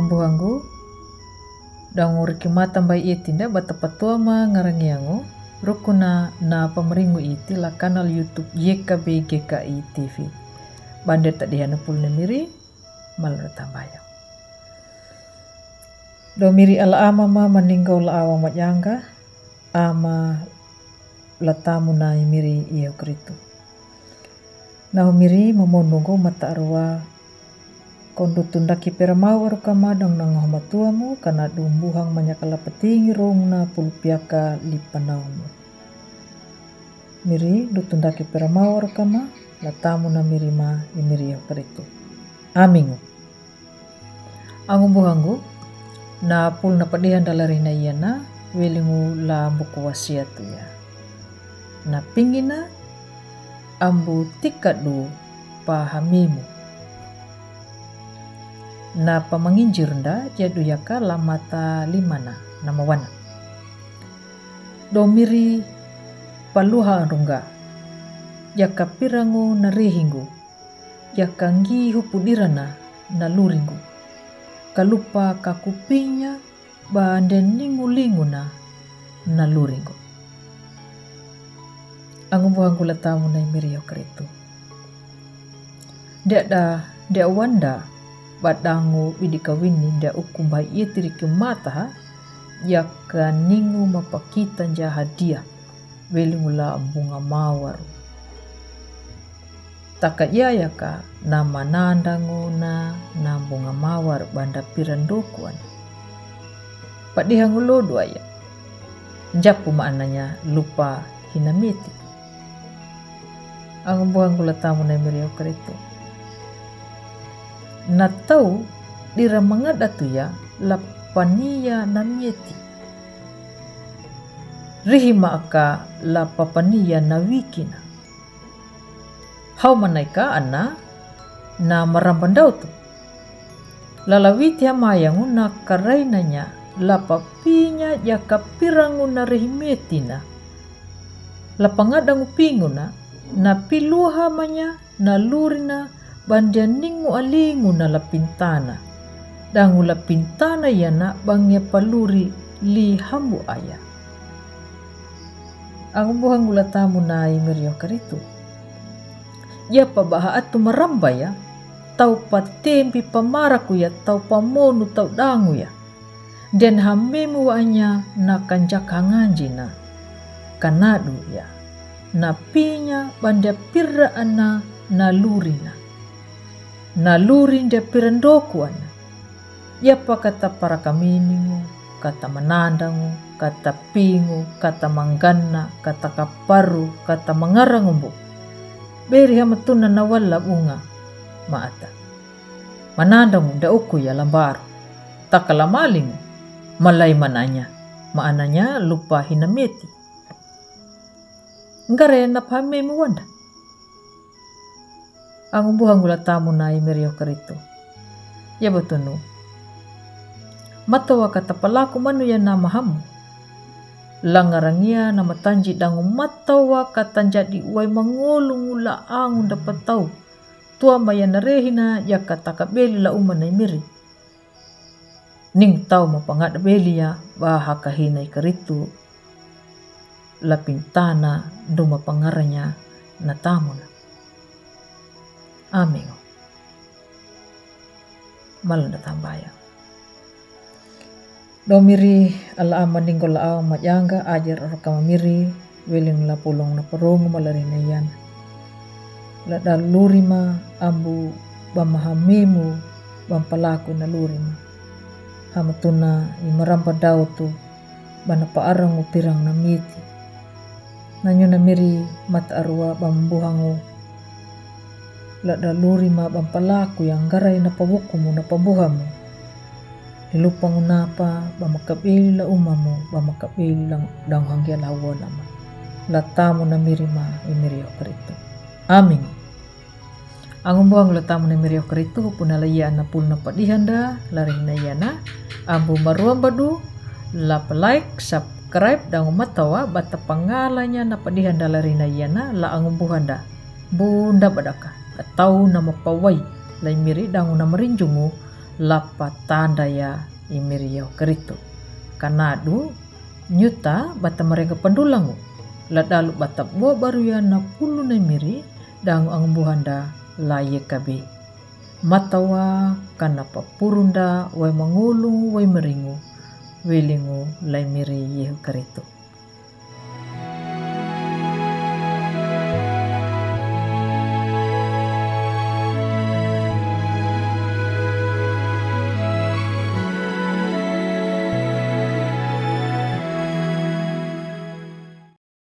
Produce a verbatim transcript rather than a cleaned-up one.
Buhangu, dangu riki mata bai iti nda bata patua ma ngarangiangu, rukuna na pamaringu iti la kanal YouTube Y K B G K I T V. Bande tadiha na pul na miri, malu na tambaya. Do miri ala ama ma maninggo la awa majanga, ama la tamu na i miri iho Kristu. Nahu miri mamonungo mata arua, kondu tundaki peramau arukama dang nangah matuamu, kana dumbuhang manyakala petingi rong na pulupiaka lipanaumu. Miri du tundaki peramau arukama, la tamu na miri ma i miri iho Kristu. Amingu. Angu buhangu, na pul na padihan dala rina iana, welingu la buku wasiatu ya. Na pingina, ambu tikadu pa hamimu. Na pamanginjir nda jadu yaka la mata limana, na mawana. Do miri paluha rungga, yaka pirangu na rehingu, yaka ngi hupudirana na luringu. Kalupa kakupinya ba nde ningu linguna na luringu. Angu buhangu la tamu na i miri iho Kristu. Nde ada, nde awanda, ba dangu bidi kawini nde ukumbai ieti riki mata ha, yaka ningu mapakita nja hadia, welingu la bunga mawaru. Taka iya yaka na manandangu na, na bunga mawar banda pirandokuan. Padihangu lodu aya. Njapu maananya lupa hina meti. Angu buhangu la tamu na i miri iho Kristu. Na tau dira mangadatu ya la pania na meti. Rihi maaka la papania na wikina. Hau manaika ana na marambandau tu. Lala witi hamayangu na karainanya la papinya yaka pirangu na rehi metina. La pangadangu pinguna, na piluha manya, na lurina, bandia ningu alingu na la pintana. Dangu la pintana yana bangia paluri li hambu aya. Angu buhangu la tamu na i miri iho Kristu. Yapa baha atu maramba ya, tau patembi pamaraku ya, tau pamonu tau dangu ya. Den hamemu wanya na kanjak hanganjina. Kanadu ya. Na pinya bandia pira ana na lurina. Na luri ndia pirandokuana. Yapa kata parakaminingu, kata manandangu, kata pingu, kata mangganna, kata kaparu, kata mangarangu mbu. Beri hamatuna na wala bunga maata. Manandangu nda uku ya lambaru. Taka la malingu, malai mananya, maananya lupa hina meti. Ngare na pamemu wanda. Angu buhangu la tamu na i miri iho Kristu. Ya batunu. Matawa kata palaku manu ya na mahamu. Langarangia na matanji dangu matawa kata njadi wai mangolu ngula angu nda patau. Tua maya na rehina ya kata kabeli la uma na i miri. Ning tau mapangada belia ba haka hina i Kristu. La pintana duma pangaranya na tamuna. Amin. Malanda tambaya. Do miri ala ama ninggo la awa majanga ajar ora kama miri. Weling la pulung na parungu malarina iana. La da lurima ambu bamahamemu bampalaku na lurima. Hamatuna i maramba dautu bana pa arangu pirang na miti. Nanyu na miri mata arua bambuhangu. La da lurima bampalaku yang garai na pabukumu na pabuhamu. Hilupangu napa bamakabeli la umamu bamakabeli lang dang hanggia la wonama. La tamu na miri ma i miri iho Kristu. Amin. Angu buhangu la tamu na miri iho Kristu puna la iana pul na padihanda la rihina iana. Ambu maruam badu la pa like subscribe dangu matawa bata pangalanya na padihanda la rihina iana la angu buhanda. Bunda badaka atau nama pawai lai miri dangu nama rinjungu lapa tanda ya i miri Yehu Karitu. Kanadu nyuta bata marega pandulangu. Ladalu bata bo baruya na pulu na miri dangu angbuhanda la ye kabi. Matawa kana papurunda wai mangulung wai meringu. Wilingu lai miri Yehu Karitu.